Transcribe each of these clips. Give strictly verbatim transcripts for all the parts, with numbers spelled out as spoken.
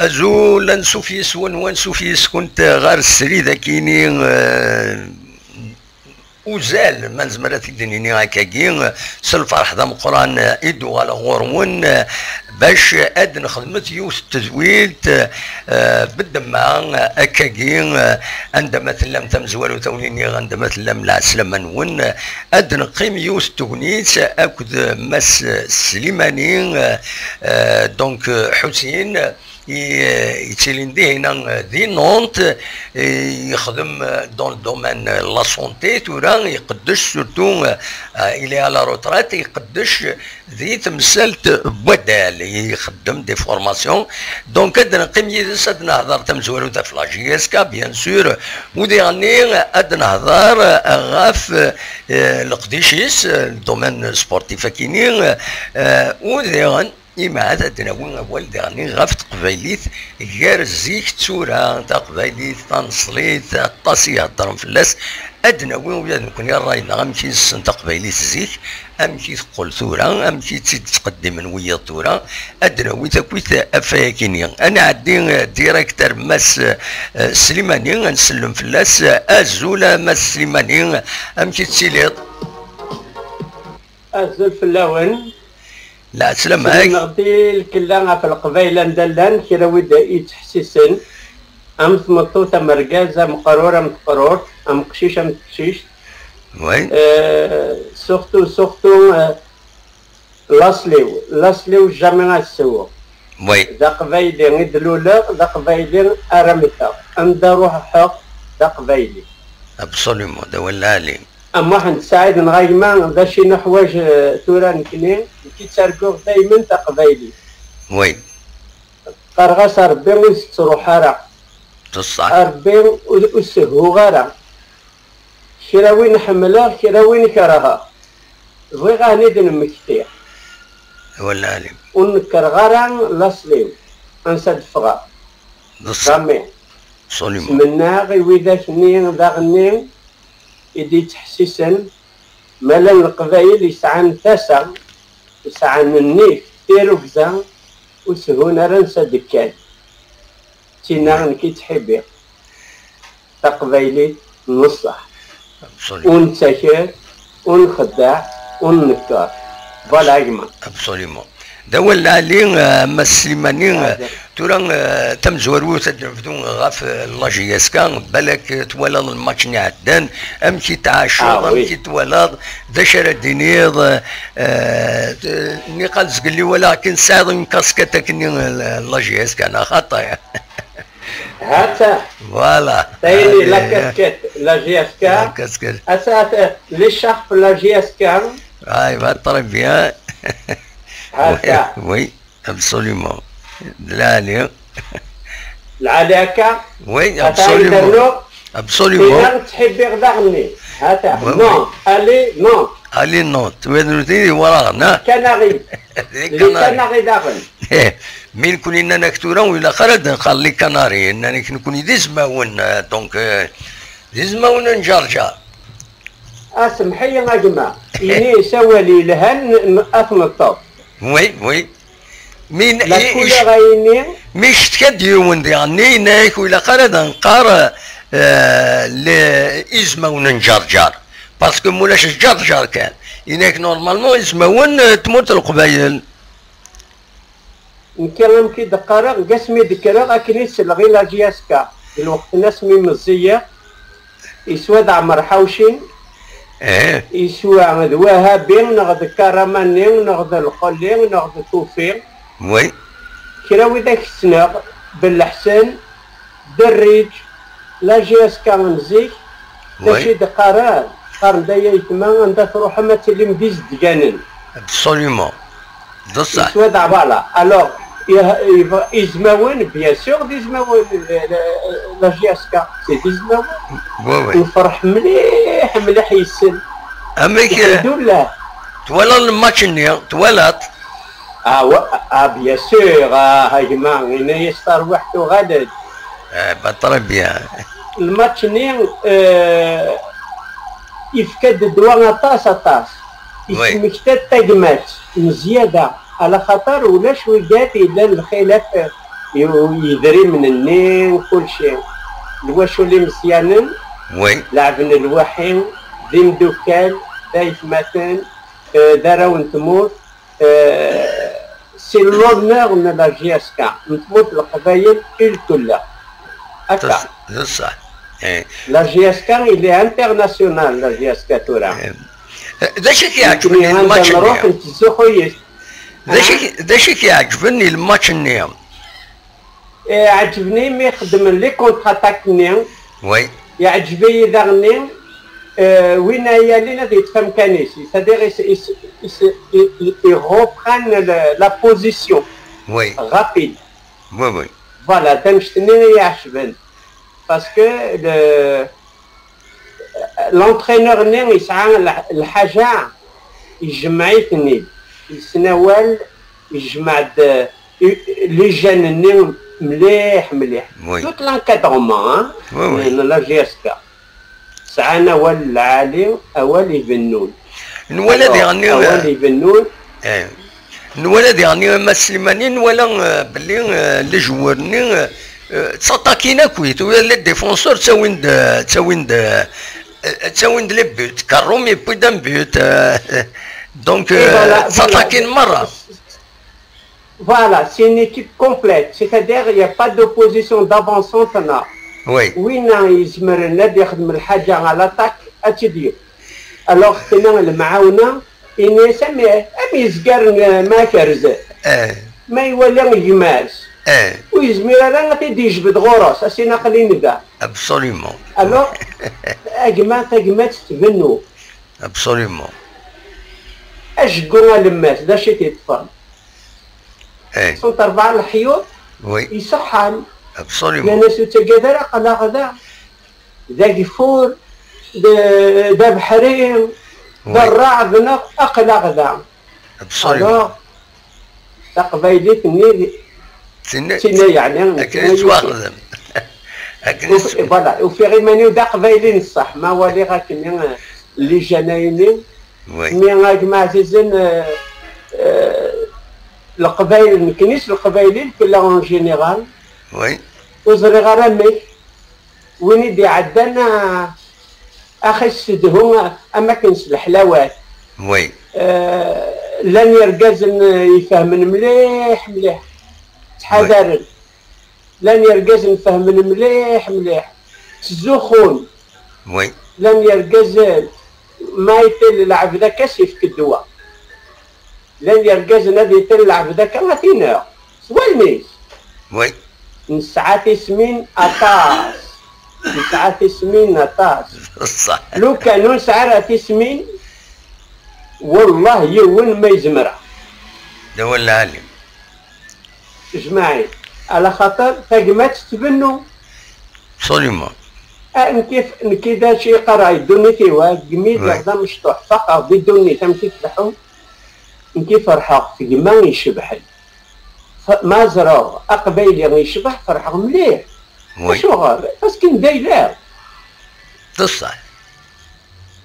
Azul, ansuf yes-wen, wansuf yes-kunt ɣer srid akini, eh, uzal, ma nezmer ad t-id-nini akkagi, s lferḥ d ameqqran i d-uɣaleɣ ɣur-wen, bac ad nexdmet yiwet n tedwilt, eh, beddemma, akkagi, eh, anda ma tellam tamezwarut, a wen-iniɣ anda ma tellam lɛeslama-nwen, ad neqqim yiwet n tegnit akked Mass Slimani, eh, donc, eh, Ḥusin, i-, yettilin dihin, eh, di Nantes, eh, yexdem, eh, dans le domaine, eh, la santé, tura iqeddec surtout, eh, il est à la retraite, iqeddec di temsalt n waddal, ixeddem des formations. Donc ad neqqim yid-s ad nehder tamezwarut ɣef la J S K, bien sûr, u diɣenni ad nehder, eh, ɣef, eh, leqdic-is, eh, le domaine sportif akini, eh, u diɣen Imɛad ad d-nawi awal diɣen ɣef teqbaylit gar zik d tura, taqbaylit taneṣlit, aṭas i iheddren fell-as. Ad d-nawi ula d nekkni ṛṛay-nneɣ, amek i nessen taqbaylit zik, amek i teqqel tura, amek i tt-id-ttqeddimen wiyaḍ tura. Ad d-nawi takit ɣef wayagi-nni. Ad nɛeddi, eh, direct ar Mass, eh, Slimani, ad nsellem fell-as. Azul a Mass Slimani, amek i tettiliḍ? Azul fell-awen. Lɛeslama-k. Slimeɣ-d i lkella ɣef Leqbayel anda llan kra wid yettḥessisen, am tmeṭṭut, am rgaz, am qrur, am teqrurt, am qcic, am teqcict. Oui. Euh, surtout, surtout, euh, laṣel-iw, laṣel-iw jamais ad sewweɣ. Oui. D aqbayli i d-luleɣ, d aqbayli ara mmteɣ. Anda ruḥeɣ, d aqbayli. Absolument, d awal lɛali. A Muḥend Saɛid neɣ a gma, d acu i nuḥwaǧ, eh, tura nekni? Nekki ttarguɣ daymen taqbaylit. Oui. Qqareɣ-as a Rebbi ur tettruḥ ara. D ṣṣeḥ. A Rebbi ur, ur sehhuɣ ara. Kra win ḥemmleɣ, kra win kerheɣ. Bɣiɣ ahen-id nemmekti. Wala alim. Ur nekreɣ ara laṣel-iw, ansa d-ffɣeɣ. D ṣṣeḥ. Jamais. Absolument. Ttmennaɣ i widak-nni daɣen-nni i d-yettḥessisen, ma llan Leqbayel yesɛan tasa, yesɛan nnig, tirugza, ur sehhun ara ansa d-kkan. D tinna nekk i ttḥibbiɣ. Taqbaylit n ṣṣeḥ. Absolument. Ur nettaker, ur nxeddeɛ, ur nnekker. Voilà a gma. Absolument. D awal lɛali, eh, a Mass Slimani, eh, tura, eh, tamezwarut ad nebdu ɣef, eh, la J S K, balak, eh, twalaḍ lmatch-nni iɛeddan, amek i tɛaceḍ, ah, oui, amek i twalaḍ, d acu ara d-tiniḍ, eh, eh, niqal zgelli walaɣ akken tesɛiḍ une casquette akkenni, eh, la J S K, neɣ xaṭi? Hata. Voilà. Tayri, la casquette, la J S K. La casquette. Hata, hata, l'écharpe, la J S K. Ah, il va très bien. Hata. Oui, oui, absolument. Lɛali. Lɛali akka. Oui, hata, absolument. Internet. Absolument. Tina ttḥibbiɣ daɣen-nni. Hata. Oui, non, oui. Allez, non. Allez, non. Tu veux nous dire, voilà, non. Canaries. Les Canaries. Les Canaries daɣen. Eh, mi nekni nnan-ak tura, ur ilaq ara ad nqal les Canaries, nnan-ak nekni d izmawen, eh, donc, eh, d izmawen n Ǧerǧer. Ah, semḥ-iyi a gma, ini s awal yelhan n-, n-, ad tneṭṭeḍ. Oui, oui. Mi n-, la i-, couleur ic-, a yini. Mi icetk-d yiwen diɣenni, yenna-ak ur ilaq ara ad nqar, eh, les izmawen n Ǧerǧer. Parce que mulac Ǧerǧer kan. Yenna-ak normalement izmawen, eh, tmurt n Leqbayel. Nekki amek i d-qqareɣ, deg asmi d-kkreɣ akken i selleɣ i la J S K, d lweqt-nni asmi meẓẓiyeɣ, iswa d Ɛmer Ḥawcin, eh, iswa d Wahabi, neɣ d Karamani, neɣ d Lqelli, neɣ d Tufi. Oui. Kra widak ssneɣ, Belleḥsen, Derriǧ, la J S K n zik, d acu i d-qqaren? Qqaren-d ay aytma, anda truḥem ad tilim d izedganen. Absolument. D ṣṣeḥ. Iswa d, voilà. Alors, i-, i-, izmawen, bien sûr, d izmawen, la, la, la J S K, c'est d izmawen. Oui, oui. Nferḥ mliḥ, mliḥ yes-sen. Amek, eh, lḥemdullah. Twalaḍ lmatch-nni? Twalaḍ? Ah, wa-, ah, bien sûr, ah, a gma, yenna-yas tarwiḥt tuɣal-d. Eh, bah, très bien. Lmatch-nni, eh, yefka-d ddwa aṭas, aṭas. Oui. Yesmekta-d tagmat n zzyada, ala xaṭer ulac wigad yellan lxilaf, eh, i-, yidrimen-nni, kulci. Lwacul imeẓyanen, oui, leɛben lwaḥi, d imdukkal, d aytmaten, eh, d arraw n tmurt, eh, c'est l'honneur n la J S K, n tmurt n Leqbayel i lkulla. Akka. D ṣṣeḥ. Eh. La J S K, il est international, la J S K tura. Eh. D acu i k-iɛeǧben i lmatch-nni? Nruḥ, nettzuxxu yis. D acu i k-, d acu i k-iɛeǧben i lmatch-nni? Eh, ɛeǧbni mi xeddmen les contre-attaques-nni. Oui. Yeɛǧeb-iyi daɣen, eh, win ay yalin ad yeṭṭef amkan-is. C'est-à-dire, is, is, is, i, i, i reprennent le, la position. Oui. Rapide. Oui, oui. Voilà, d annect-nni i yi-iɛeǧben. Parce que le, l'entraîneur-nni yesɛa lḥ-, lḥaǧa, ijemmeɛ-iten-id. Yessen awal, ijmeɛ-d, eh, les jeunes-nni mliḥ, mliḥ. Oui. Tout l'encadrement, hein, oui, oui, n la J S K. Sɛan awal lɛali, awal ibennun. Nwala diɣen, awal ibennun. Eh. Nwala diɣen, a Mass Slimani, nwala, eh, belli, eh, les joueurs-nni, eh, eh, ttaṭakin akk, tura les défenseurs ttawin-d, eh, ttawin-d, eh, eh, ttawin-d les buts. Karum yewwi-d un but, eh, donc, eh, voilà, ttaṭakin merra. Voilà, c'est une équipe complète, c'est-à-dire il n'y a pas d'opposition d'avant-centre, non. Oui. Winna yezmer ad yexdem lḥaǧa à l'attaque, ad tt-id-yef. Alors, tenna lemɛawna, ini-as am, am yezgaren, eh, ma kerzen. Eh. Ma iwala gma-s. Eh. Ur yezmir ara ad t-id-yejbed ɣur-s, as-in aql-in da. Absolument. Alors, a gma, tagmat tbennu. Absolument. Ajeggu alemmas, d acu i t-yeṭṭfen? Eh. Sunt rebɛa leḥyuḍ, oui, iṣeḥḥan. Absolument. Nnan-as ur ttagad ara, aql-aɣ da. D ageffur, d, d abeḥri, d, oui, rreɛd, neɣ aql-aɣ da. Absolument. Alors, taqbaylit-nni d tin, tin yeɛni akken i yettwaxdem. Akken i uf-, voilà, ufiɣ iman-iw d aqbayli n ṣṣeḥ, ma waliɣ akken, eh, lijana-ini. Oui. Mi a gma ɛzizen, eh, eh, Leqbayel, nekkni s Leqbayel i lkella en général. Oui. Ur ẓriɣ ara amek. Win i d-iɛeddan, ah, axi s sedhu, ah, am akken s leḥlawat. Oui. Eh, llan yergazen, eh, ifehmen mliḥ, mliḥ. Ttḥadaren. Oui. Llan yergazen fehmen mliḥ, mliḥ. Ttzuxxun. Oui. Llan yergazen, ma iṭil lɛebd akka, s-ifk ddwa. Llan yergazen ad iṭil lɛebd akka, ad t-ineɣ s wallen-is. Oui. Nesɛa tismin aṭas. Nesɛa tismin aṭas. Ṣṣeḥ. Lukan ur nesɛi ara tismin, wellah yiwen ma yezmer-aɣ. D awal lɛali. Jmaɛi. Ala xaṭer tagmat tbennu. Absolument. Ah, nekki, nekki d acu i qqareɣ i ddunit-iw, ah, gmi, oui, d amecṭuḥ, faqeɣ di ddunit, amek i tleḥḥu. Nekki ferḥeɣ f gma icebḥen. F-, ma ẓreɣ aqbayli yecbeḥ, ferḥeɣ mliḥ. Oui. Acuɣer? Parce que n dayla. D ṣṣeḥ.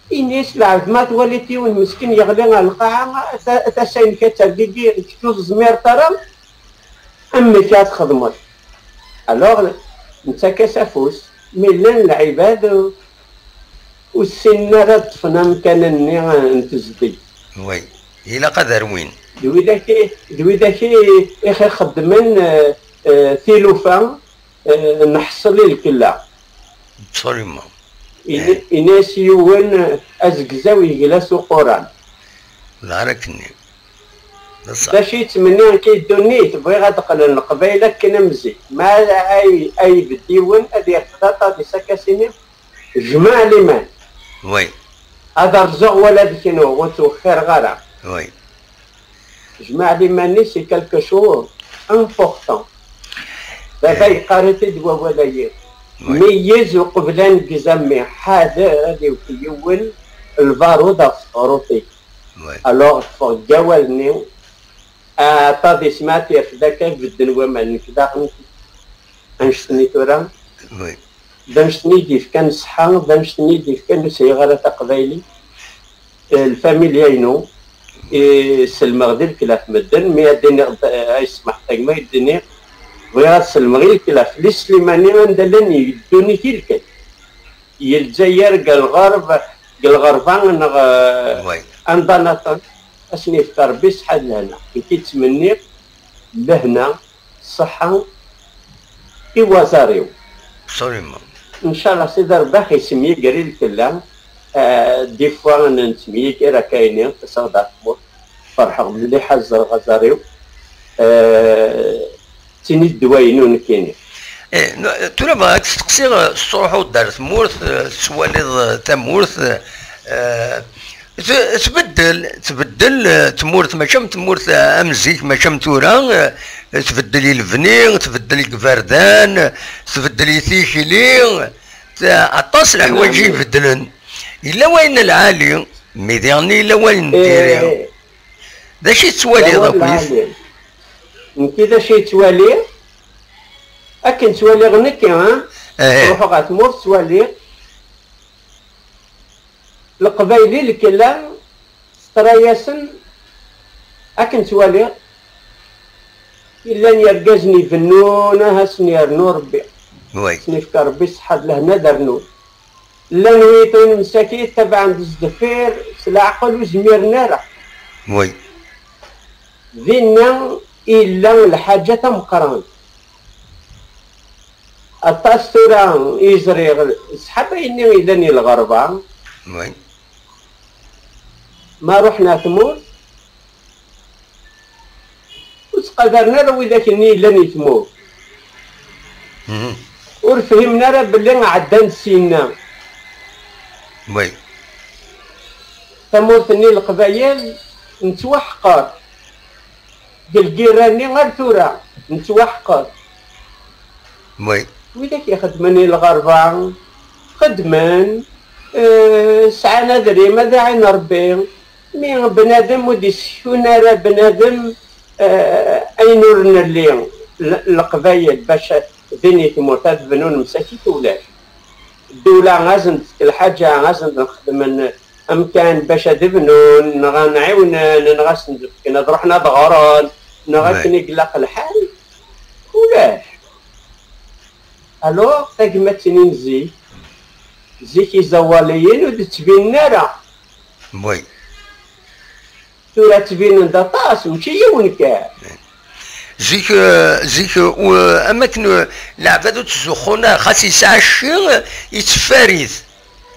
Ini-as lɛebd, ma twaliḍ yiwen meskin yeɣli ɣer lqaɛa, ta-, tasa-inek ad tergigi, kečč ur tezmireḍ ara, amek ad txedmeḍ? Alors, nettak-as afus, mi llan lɛibad ur, ur ssinen ara ad ṭṭfen amkan-nni n tezdeg. Oui, ilaq ad rwin. D widak i, d widak i, i ixeddmen, eh, eh, tilufa, eh, nḥeṣṣel i lkella. Absolument. Ini-, eh, ini-as yiwen, eh, azegzaw yegla s uquran. D ara akken-nni. D ṣṣeḥ. D acu yettmenni akka i ddunit? Bɣiɣ ad d-qqlen Leqbayel akken am zik. Ma ay, ay ibedd yiwen, ad yerfed aṭaḍ-is akka s-ini, jmeɛ liman. Oui. Ad rzuɣ wala d kenwi, ur ttwexxireɣ ara. Oui. Jmeɛ liman-is, c'est quelque chose important. Baba, eh, yeqqar-it-id wawal-agi. Oui. Meyyez uqbel aneggez a mmi, ḥader ad iwet yiwen lbarud ɣef teɣruṭ-ik. Oui. Alors, ṭṭfeɣ deg awal-nni, aṭaḍ-is ma t-yerfed akka, bedden waman, nekk daɣen annect-nni tura. Oui. D annect-nni i d-yefkan ṣṣeḥḥa, d annect-nni i d-yefkan ur sɛiɣ ara taqbaylit. Eh, lfamilya-inu, eh, sellmeɣ di lekla ɣef medden, mi ad d-iniɣ, eh, ay smaḥ tagma, i d-iniɣ, Bɣiɣ ad sellmeɣ i lekla fell-i Slimani anda llan ddunit i lekla. I Lezzayer, deg lɣerb, deg lɣerba neɣ, eh, anda nniḍen. Ad sen-yefk Rebbi ṣṣeḥḥa d lehna. Nekk i ttmenniɣ lehna, ṣṣeḥḥa i waẓar-iw. Absolument. Ncallah Sidi Rebbi ad ɣ-isemmiger i lekla. Eh, des fois nettemyiger akka ini, taseɣ-d ɣer tmurt, ferḥeɣ mliḥ ad ẓreɣ aẓar-iw. Eh, d tin i d ddwa-inu nekkini. Eh, n-, tura bɣiɣ ad k-steqsiɣ, eh, tettruḥuḍ-d ar tmurt, eh, tettwaliḍ, eh, tamurt, eh, t-, tbeddel, tbeddel, eh, tmurt, mačči am tmurt, eh, am zik, mačči am tura, eh, tbeddel i lebni, tbeddel i iberdan, tbeddel i tikli, t-, aṭas n leḥwayeǧ i ibeddlen. Yella wayen n lɛali, mi diɣen yella wayen n diri. Eh, d acu i tettwaliḍ akk-it? Nekki d acu i ttwaliɣ? Akken ttwaliɣ nekki, ha? Ruḥeɣ ɣer tmurt, ttwaliɣ Leqbayel i lekla, teḍra-yasen akken ttwaliɣ. Llan yergazen ibennun, ah, ad sen-yernu Rebbi. Ad sen-yefk Rebbi ṣṣeḥḥa d lehna ad rnun. Llan wiyiḍ msakit, tabaɛen-d sdeffir, s leɛqel ur zmiren ara. Dinna i yella lḥaǧa tameqqrant. Aṭas tura i ẓriɣ, ṣṣḥab ayenni yellan i lɣerba. Ma ruḥen ar tmurt, ur ttqadaren ara widak-nni yellan i tmurt. Ur fhimen ara belli ɛeddan-d syenna. Tamurt-nni n Leqbayel nettwaḥqer. Deg lgirra-nni ar tura nettwaḥqer. Widak ixeddmen i lɣerba, xeddmen, eh, sɛan adrim, ad aɛin Rebbi. Mi bnadem ur d-issekun ara bnadem, eh, ayen ur nelli, l-, Leqbayel, bac din i tmurt ad bnun msakit, ulac. Ddula asen-d-tefk lḥaǧa, asen-d-nxedmen amkan bac ad bnun, neɣ ad nɛiwnen, neɣ asen-d-fken ad ruḥen ad ɣren, neɣ akken i ilaq lḥal, ulac. Alors, tagmat-nni n zik, zik iẓawaliyen ur d-ttbinen ara. Tura ttbinen-d aṭas, mačči yiwen kan. Zik, eh, zik, eh, u-, am akken, eh, leɛbad ur ttzuxxun ara, xas yesɛa cci, eh, yetteffer-it.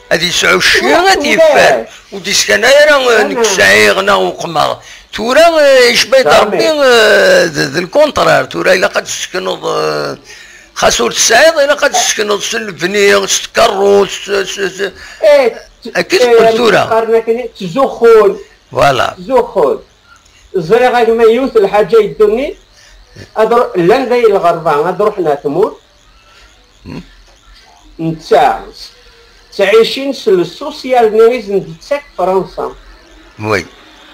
Ad yesɛu cci, ad yeffer. Ur d-yeskanay ara, eh, nekk sɛiɣ neɣ uqmeɣ. Tura, eh, yecba-d Rebbi, eh, d, d lkuntrar. Tura ilaq ad tessekneḍ, eh, xas ur tesɛiḍ, ilaq ad tessekneḍ s lebni, s tkeṛṛust, s, s, s, akka i teqqel tura. Qqaren akken ttzuxxun. Voilà. Ttzuxxun. Ẓriɣ a gma yiwet lḥaǧa i ddunit, ad ru-, llan day lɣerba, ad ruḥen ar tmurt. Netta, ttɛicin s le social-nni i sen-d-tettak Fransa.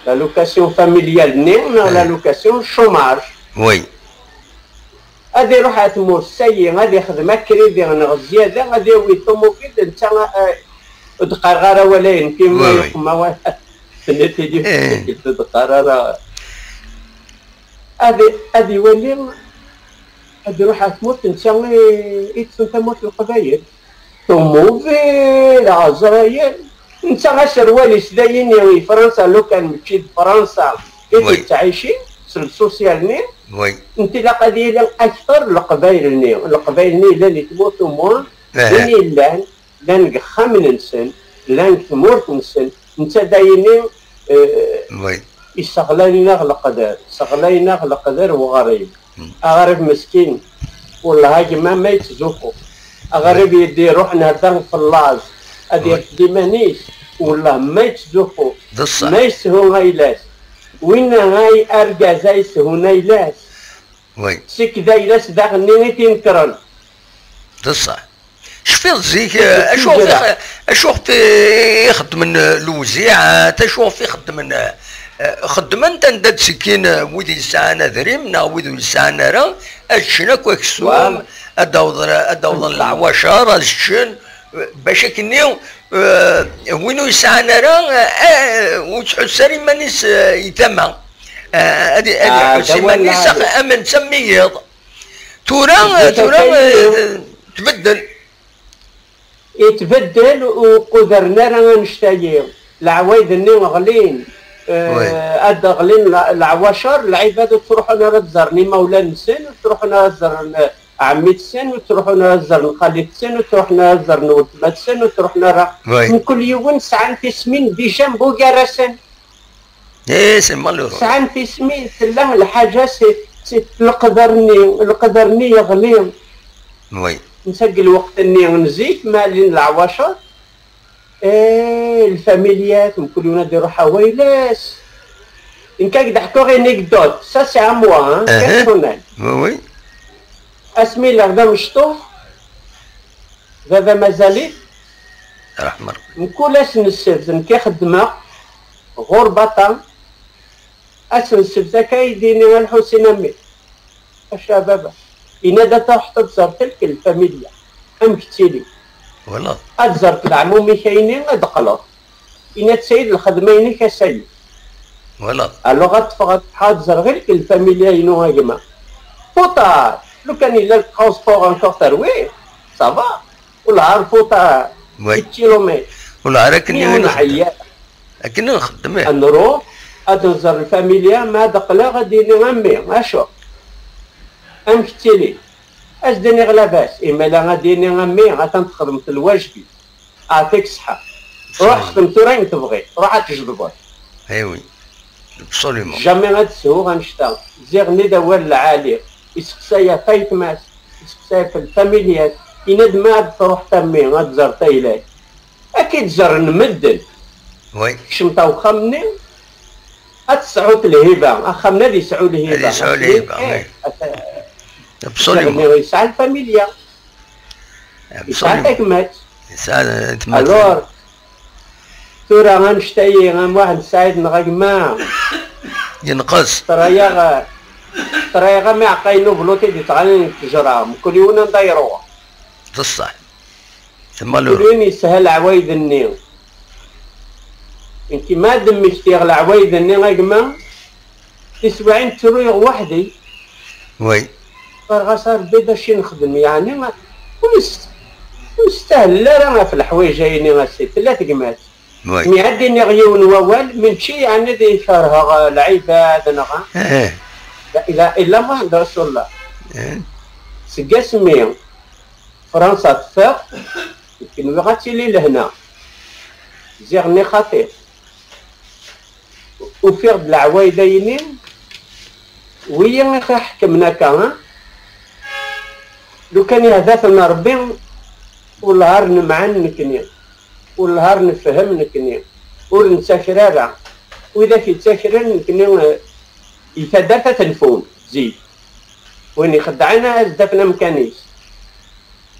L'allocation familiale-nni, neɣ l'allocation chômage. Ad iruḥ ar tmurt, sayi, ad ixdem akridi neɣ zzyada, ad yawi ṭumubil, netta, eh, ur d-qqareɣ ara awal-ayen, fi ma yuqem awal. Tenniḍ-iyi-d ur d-qqar ara. Ad, ad iwali, ad iruḥ ar tmurt netta i, i yeṭṭfen tamurt n Leqbayel. Ṭumubil, ɛezrayen. Netta aserwal-is d ayen i Fransa, lukan mačči d Fransa i tettɛici s lsosiyal-nni, netta ilaq ad yili akter Leqbayel-nni. Leqbayel-nni yellan di tmurt umur, din i llan, llan deg yexxamen-nsen, llan deg tmurt-nsen, netta d ayen i, eh, isseɣlayen-aɣ leqder, sseɣlayen-aɣ leqder uɣrib. Aɣrib meskin, wellah a gma ma yettzuxxu. Aɣrib yeddi iruḥen ar da f laẓ, ad yerfed iman-is, wellah ma yettzuxxu, ma yeshu ayla-s. Winna ay argaz ay yeshun ayla-s. Seg d ayla-s daɣen-nni i t-inekkren. D ṣṣeḥ. Cfiɣ zik, eh, acu ɣef i x-, acu ɣef i xeddmen, eh, lewziɛat, acu ɣef i xeddmen, eh, eh, xeddmen-t anda d-sekkin, eh, wid yesɛan adrim neɣ wid ur yesɛan ara, ad ččen akk aksum, ad d-awḍen, ad d-awḍen leɛwacer, ad ččen, eh, bac akkenni, eh, win ur yesɛan ara, eh, eh, ur yettḥussu ara iman-is, eh, i tama. Eh, ad i-, ad iḥuss iman-is ax-, am netta am wiyiḍ. Tura, tura, eh, tbeddel. Itbeddel, ur qudren ara annect-ayi. Leɛwayed-nni ɣlin. Eh, ad ɣlin le-, leɛwacer, lɛibad ur ttruḥun ara ad ẓren imawlan-nsen, ur ttruḥun ara ad ẓren, eh, ɛemmi-tsen, ur ttruḥun ara ad ẓren xali-tsen, ur ttruḥun ara ad ẓren weltma-tsen, ur ttruḥun ara. Mkul yiwen sɛan tismin déjà mbugar-asen. Eh, c'est malheureux. Sɛan tismin, tella lḥaǧa, c'est, c'est leqder-nni, leqder-nni yeɣli. Netta deg lweqt-nni n zik, ma lin leɛwacer, eh, lfamilya, mkul yiwen ad iruḥ awaylas. Nekk ad k-d-ḥkuɣ anecdote, ça c'est à moi, hein, personnel. Oui, oui. Asmi lliɣ d amecṭuḥ, baba mazal-it. Mkul ass n ssebt, nekk i xeddmeɣ ɣur Baṭa. Ass n ssebt akka i d-ini a Lḥusin a mmi. Acu a baba? Yenna-d ad truḥeḍ ad tẓer tel kel familya. Amek ttili? Ad tẓer leɛmum-ik ayni ad d-teqleḍ. Yenna-d sayid lxedma-inek a sayid. Alors ad teffɣeḍ ad tẓer ɣir kel familya-inu a gma. Puta, lukan yella le transport encore terwi, ça va. Ur lɛar puta, six kilomètres. Ur lɛar akken i nxeddem. Akken i nxeddem, ih. Ad nruḥ, ad nẓer lfamilya, ma ad qqleɣ ad d-ini a mmi, acu? Amek ttili? Ad s-d-iniɣ labas, imala ad d-ini a mmi, atan txedmeḍ lwajeb-ik. Ɛṭik ṣṣeḥḥa. Ruḥ xdem tura ayen tebɣiḍ, ruḥ ad tjebdeḍ. Eh oui. Absolument. Jamais ad shuɣ annect-a. Ziɣ-nni d awal lɛali. Iseqsay ɣef aytma-s, iseqsay ɣef lfamilyat. Yenna-d ma ad truḥ a mmi, ad tẓer tayla-k. Ad k-id-ẓren medden. Oui. Tekcem-d wexxam-nni, ad tesɛu lhiba. Axxam-nni ad yesɛu lhiba. Ad yesɛu lhiba, eh, oui. Absolument. Ziɣ-nni yesɛa lfamilya. Yesɛa tagmat. Yesɛa tagmat. Alors, tura annect-ayi, a Muḥend Saɛid neɣ a gma. Yenqes. Tra-yaɣ, tra-yaɣ am iɛeqqayen n ubluṭ i d-ittɣalin deg ttejra, mkul yiwen anda iruḥ. D ṣṣeḥ. Mkul yiwen yeshel leɛwayed-nni. Nekk ma ad d-mmektiɣ leɛwayed-nni, a gma, tiswiɛin ttruyeɣ weḥd-i. Oui. Qqareɣ-as a Rebbi d acu i nexdem, yeɛni ur nest-, ur nestahel ara ɣef leḥwayeǧ-ayini a sidi, tella tegmat. Oui. Mi ad d-iniɣ yiwen wawal, mačči yeɛni di kerheɣ, eh, lɛibad, neɣ, eh, la ilaha illa Muḥend Rasulullah. Eh. Seg asmi Fransa teffeɣ, nekk nwiɣ ad tili lehna. Ziɣ-nni xaṭi. Ufiɣ-d leɛwayed-ayini, wiyi i ɣ-iḥekmen akka, ha? Lukan ihda-ten Rebbi, wellah ar nemɛen nekni, wellah ar nefhem nekni, ur nettaker ara. Widak yettakren nekni, eh, i taddart ad ten-fun, zik. Win ixeddɛen ad s-d-afen amkan-is.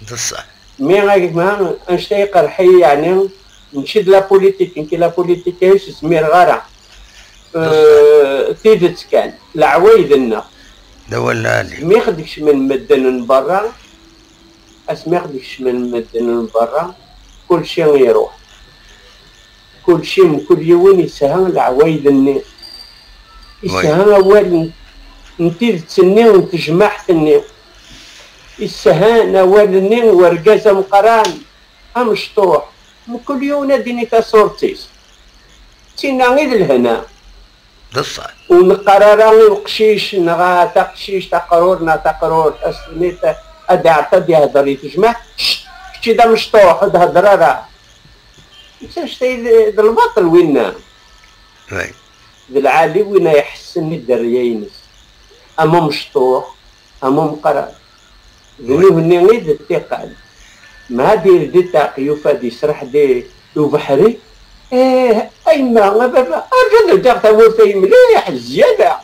D ṣṣeḥ. Mi a gma, annect-a iqerḥ-iyi, yeɛni, mačči d la politique, nekk la politique-ayi ur s-zmireɣ ara. D ṣṣeḥ. Eh, tidet kan, leɛwayed-nneɣ. D awal lɛali. Mi ɣ-d-kecmen medden n berra, asmi ɣ-d-kecmen medden n berra, kulci iruḥ. Kulci, mkul yiwen yesha leɛwayed-nni. Yesha awal n, n tidet-nni, n tejmaɛt-nni. Yeshan awal-nni n urgaz ameqqran, amecṭuḥ. Mkul yiwen ad d-ini taṣurt-is. D tinna i d lehna. D ṣṣeḥ. Ur neqqar ara i uqcic neɣ taqcict, aqrur neɣ taqrurt, ad s-tiniḍ ad iɛreḍ ad ihder i tejmaɛt, cct, kečči d amecṭuḥ, ur d-hedder ara. Netta anect-a d, d lbaṭel winna. D lɛali winna iḥessen i dderya-ines. Am umecṭuḥ, am umeqqran. D nnuh-nni i d ṭṭiqan. Ma ad irdi ṭṭaq, yufa-d yesraḥ-d i ubeḥri. Ih, a yemma, a baba, arǧu ad ldiɣ tawwurt-ayi mliḥ, zzyada.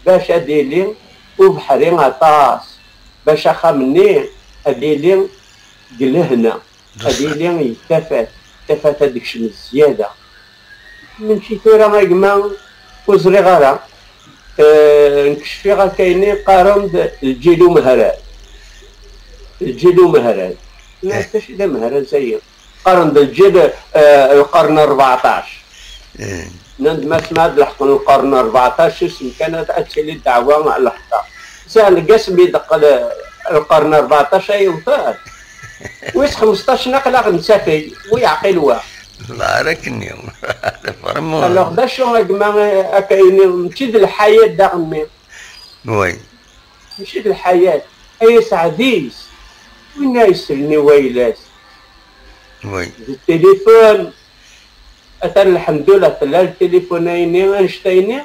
Bac ad yili ubeḥri aṭas. Bac axxam-nni ad yili deg lehna. Ad yili deg tafat, tafat ad d-tekcem zzyada. Mačči tura a gma, ur ẓriɣ ara. Eh, nekk cfiɣ akka-yini qqaren-d lǧil umehraz. Lǧil umehraz. Nniɣ-as acu d amehraz-ayi? Qqaren-d lǧil, eh, lqern rbeɛṭac. Nnan-d ma sma ad leḥqen lqern rbeɛṭac, isem kan ad, ad tili ddeɛwa lḥeqqa. Sɛan deg asmi d-qqel lqern rbeɛṭac ay yewfer. Wis xmesṭac aql-aɣ nettafeg, wi yeɛqil wa. Ḍar akken-nni. Vraiment. Alors, d acu a gma akka-ini, mačči d lḥayat daɣen-nni. Oui. Mačči d lḥayat. Ay aseɛdi-s. Winna yeslen i wayla-s. Oui. D tilifun. Atan lḥemdullah tella ltilifun-ayni, annect-ayni.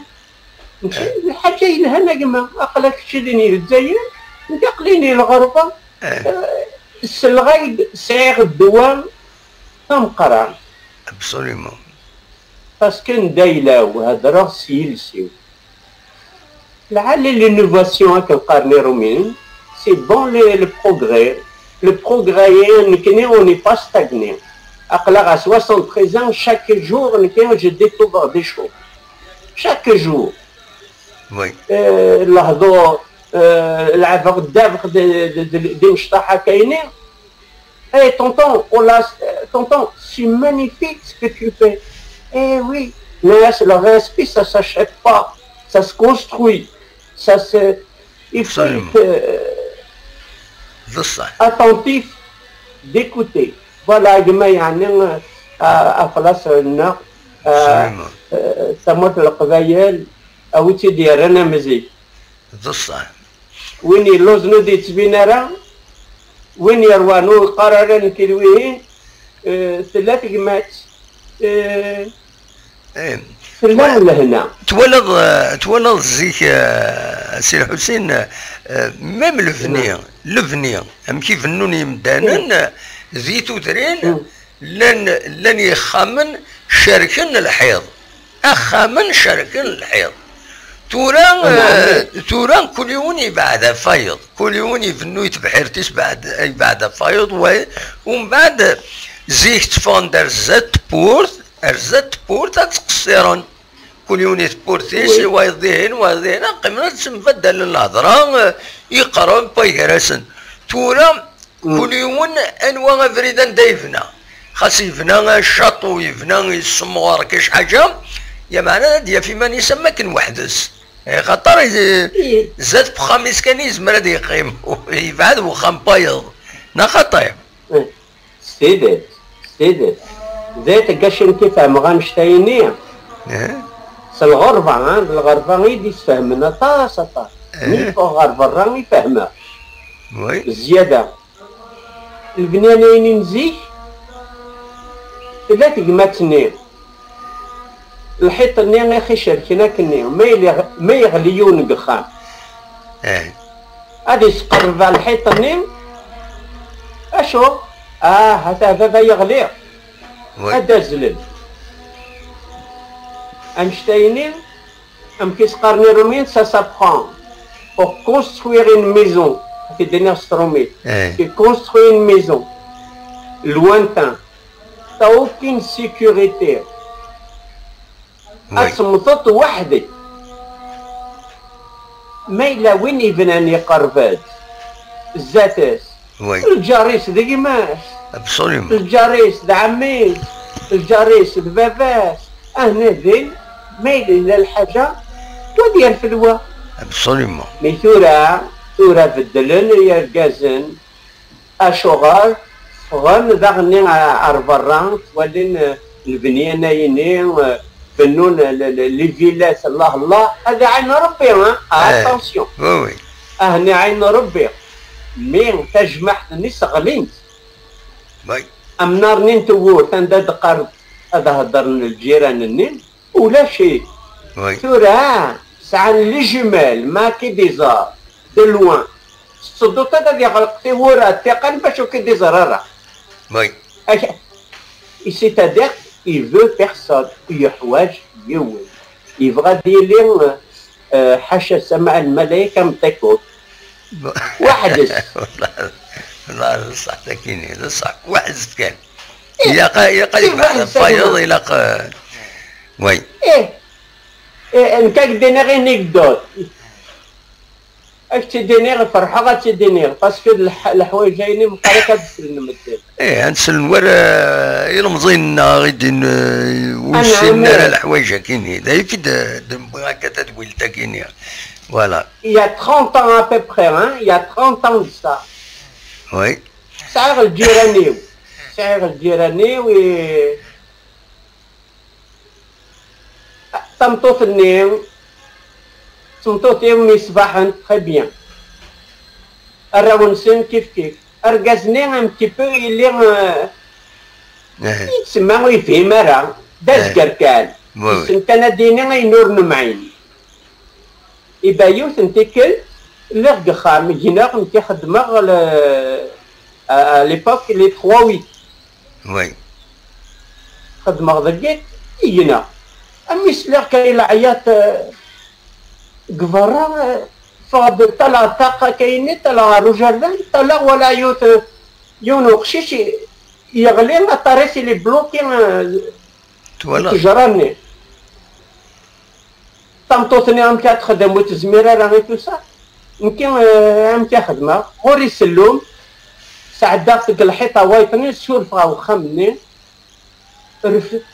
Mačči d lḥaǧa yelhan a gma. Aql-ak kečč din i Lezzayer, nekk aql-in i lɣerba. Eh. Eh, selleɣ-ak-d sɛiɣ ddwa d ameqqran. Absolument. Parce que anda yella-w, hedreɣ s yiles-iw. Lɛali l'innovation akken qqaren Irumiyen, c'est bon le, le progrès. Le progrès, nekkni, on n'est pas stagné. Aql-aɣ à soixante-treize ans, chaque jour, nekkni, je découvre des choses. Chaque jour. Oui. Euh, lehdur, euh, leɛbeɣ ddabex d, d, d, d imecṭaḥ akka-ini. Eh, tonton, on l'a, tonton, c'est magnifique ce que tu fais. Eh oui, mais le respect, ça s'achète pas. Ça se construit. Ça se, il faut être, euh, attentif d'écouter. Voilà, gma, yeɛni, euh, aflas-nneɣ, euh, euh, tamurt n Leqbayel, a wi tt-id-yerran am zik. D ṣṣeḥ. Win yelluẓen ur d-yettbin ara, win yerwan ur yeqqar ara nekk d wihin, eh, tella tegmat, eh, eh, tella lehna. Twalaḍ, eh, twalaḍ zik, eh, a Si Lḥusin, eh, même lebni, lebni, amek i bennun yemdanen, eh, di tudrin, llan, llan yixxamen cerken lḥiḍ. Axxamen cerken lḥiḍ. Tura, eh, tura kul yiwen yebɛed ɣef wayeḍ. Kul yiwen ibennu i tebḥirt-is bɛed, yebɛed ɣef wayeḍ. Wa, umbeɛd zik tteffɣen-d ar zdat tewwurt, ar zdat tewwurt ad ttqeṣṣiren. Kul yiwen i tewwurt-is, wayeḍ dihin, wayeḍ dihin, ad qqimen ad ttembaddalen lehḍra, eh, iqerreb wway gar-asen. Tura, kul yiwen anwa abrid anda yebna. Xas yebna ccaṭu, yebna yessemɣer kra ḥaǧa, ya meɛna ad yaf iman-is am wakken weḥd-s. Eh, xaṭer i-, zdat n uxxam-is kan i yezmer ad yeqqim. Yebɛed wexxam n wayeḍ. Neɣ xaṭi? Eh, s tidet, s tidet. Zdat n wacu nekk i fehmeɣ annect-ayini. Eh? S lɣerba, ha, d lɣerba i d-isfehmen aṭas, aṭas. Mi ffɣeɣ ɣer berra i fehmeɣ. Oui. Zzyada. Lebnyan-ayni n zik, tella tegmat-nni, lḥiṭ-nni i ɣ-icerken akkenni, ma yili, ma yeɣli yiwen deg uxxam, eh, ad isqerreb ɣer lḥiṭ-nni, acu? Ah, ata baba yeɣli. Oui. Ad d-azlen. Annect-ayni, amek i s-qqaren Irumiyen, ça s'apprend. Pour construire une maison, ad t-id-iniɣ s trumit. Eh. Tu construis une maison. Lointain. T'as aucune sécurité. Oui. Ad temmteḍ weḥd-k. Ma yella win ibnan yeqreb-d zdat-s, oui, lǧar-is d gma-s. Absolument. Lǧar-is d ɛemmi-s. Lǧar-is d baba-s. Ahna din, ma yella lḥaǧa, wa ad yerfed wa. Absolument. Mi tura, tura beddlen yergazen. Acuɣer? Ffɣen daɣen ar berra, ttwalin, eh, lebnyan-ayini, eh, bennun, eh, le, le, les villas, Allah, Allah, ad ɛin Rebbi, hein? Ah, eh, attention. Oui, oui. Ah, neɛin Rebbi. Mi tajmaɛt-nni sseɣlin-tt. Oui. Amnar-nni n tewwurt, anda d-qqar ad heddren lǧiran-nni, ulac-it. Oui. Tura, sɛan les jumelles, ma k-id-iẓer, de loin. Tettedduḍ ad yeɣleq tiwwura, ttiqan bac ur k-id-iẓer ara. Oui. Ak-, c'est-à-dire, il veut personne, ur yeḥwaǧ yiwen. Yebɣa ad yili, euh, ḥaca ssamaɛ lmalayek am ṭikkut. Weḥd-s. Wallah, wallah, d ṣṣeḥ takini, d ṣṣeḥ. Weḥd-s kan. Eh, ilaq, ilaq ad yebɛed ɣef wayeḍ, ilaq, eh, way. Eh, eh, nekk ad k-d-iniɣ anekdot. Ad k-tt-id-iniɣ, ferḥeɣ ad tt-id-iniɣ, parce que leḥ-, leḥwayeǧ-ayni meqqar akk ad slen medden. Eh, ad slen war, eh, ilemẓiyen-nneɣ i din, eh, ur ssinen ara leḥwayeǧ-akini. D ayagi d, d, bɣiɣ akka tadwilt-akini. Voilà. Il y a trente ans à peu près, hein, il y a trente ans de ça. Oui. Sɛiɣ lǧiran-iw. Sɛiɣ lǧiran-iw i tameṭṭut-nni, tameṭṭut-iw mi ṣbaḥen, très bien. Arraw-nsen kif kif. Argaz-nni un petit peu yelli, euh, yettsemma ur yefhim ara. D azger kan. Yessen kan ad d-yini ayen ur nemɛin. Iba yiwet n tikkelt, lliɣ deg uxxam, gneɣ, nekk xeddmeɣ le, à, à l'époque, les trois huit. Oui. Xeddmeɣ deg yiḍ, gneɣ. Am mi sliɣ kan i leɛyat, euh, deg berra, euh, ffeɣ-d, ṭṭaleɣ ṭṭaq akka-nni, ṭṭaleɣ ɣer ujerdan, ṭṭaleɣ wala yiwet, euh, yiwen uqcic i-, yeɣli, aṭar-is il est bloqué, euh, deg ttejra-nni. Tameṭṭut-nni amek ad texdem, ur tezmir ara i tusa. Nekki, eh, amek ad xedmeɣ? Ɣur-i sellum, sɛeddaɣ-t deg lḥiṭa wayeḍ-nni, surfeɣ ɣer uxxam-nni, ref-,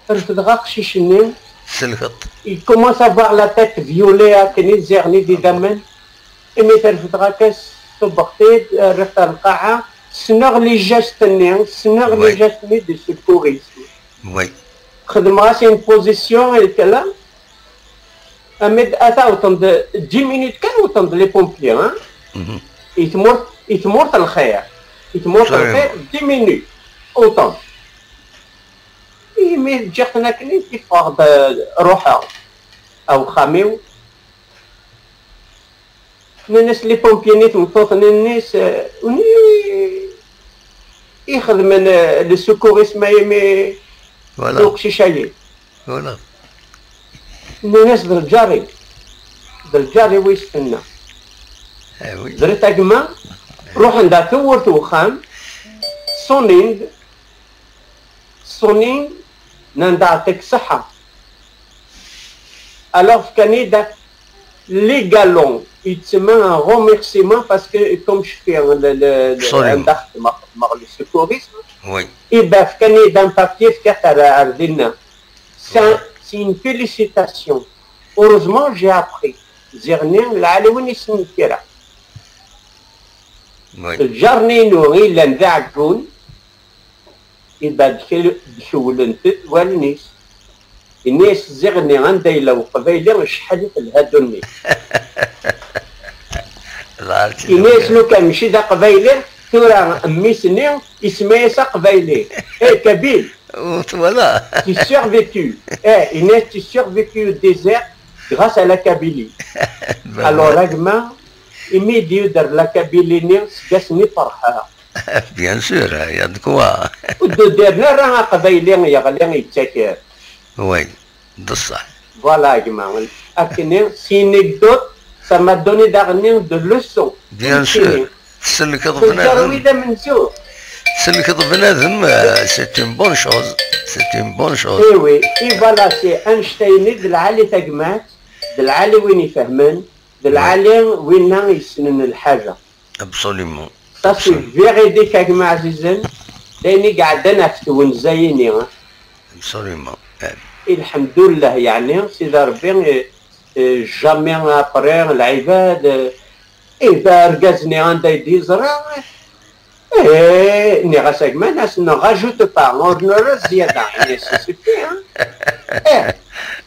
refdeɣ aqcic-nni. Selkeḍ. Il commence à avoir la tête violet akken i ziɣen i d idammen. Imi terfdeɣ akka, ṣubbeɣ-t-id, rriɣ-t ar lqaɛa, ssneɣ les gestes-nni, ssneɣ les gestes-nni de secourisme. Oui. Xedmeɣ-as une position et là, ami d-, ata wwḍen-d dix minutes kan, wwḍen-d les pompiers, hein? I tmurt, i tmurt lxir. I tmurt lxir, dix minutes. Wwḍen. Imi ǧǧiɣ-ten akken, i ffɣeɣ-d, ruḥeɣ ar uxxam-iw. Nnan-as les pompiers-nni, tmeṭṭut-nni-s, eh, win i ixedmen, eh, le secourisme-agi, mi d uqcic-agi. Voilà. Nnan-as d lǧar-iw. D lǧar-iw i s-tenna. Ah oui. Ẓriɣ a gma, ruḥen-d ar tewwurt n uxxam, ṣunin-d, ṣunin-d, nnan-d aɛṭik ṣṣeḥḥa. Alors, fkan-iyi-d les galons, yettsemma un remerciement parce que, comme je fais le, le, le, anda xeddmeɣ, xeddmeɣ le secourisme, oui, et ben, fkan-iyi-d un papier, fkiɣ-t ar, ar dinna. C'est un, c'est une félicitation. Heureusement, j'ai appris. Ziɣ-nni, lɛali win yessnen kra. Oui. Lǧar-nni-inu, i yellan d aɛeggun, Iba d-, d-kewlent-d wallen-is. Ini-as ziɣ-nni anda yella uqbayli, acḥal i telha ddunit. Ini-as lukan mačči d aqbayli, tura mmi-s-nni isemma-yas aqbayli. Eh, kabyle. Voilà. Tu survécu. Eh, ini-as tu survécu au désert grâce à la Kabylie. Alors, a gma, imi d-yuder la Kabylie-nni, seg ass-nni ferḥeɣ. Bien sûr, il y a de quoi. Ur d-udiren ara aqbayli yeɣli yettaker. Oui, d ṣṣeḥ. Voilà, a gma. Akken, c'est une anecdote, ça m'a donné daɣen de leçons. Bien sûr. Tsellkeḍ bnadem. Tsellkeḍ bnadem, euh, c'est une bonne chose. C'est une bonne chose. Eh oui, et voilà, c'est annect-a-nni d lɛali tagmat, d lɛali win ifehmen, d lɛali winna yessnen lḥaǧa. Absolument. Ça, c'est véridique, a gma ɛzizen. D ayen i iɛeddan ɣef twenza-yini, hein. Absolument. Eh. I lḥemdullah, yeɛni, Sidi Ṛebbi, eh, eh, jamais après, lɛibad, eh, eh, argaz-nni anda i d-yeẓra, eh, nniɣ-as, a gma, nas, ne rajoute pas, ur nerra zzyada, mais c'est suffit, hein. Eh.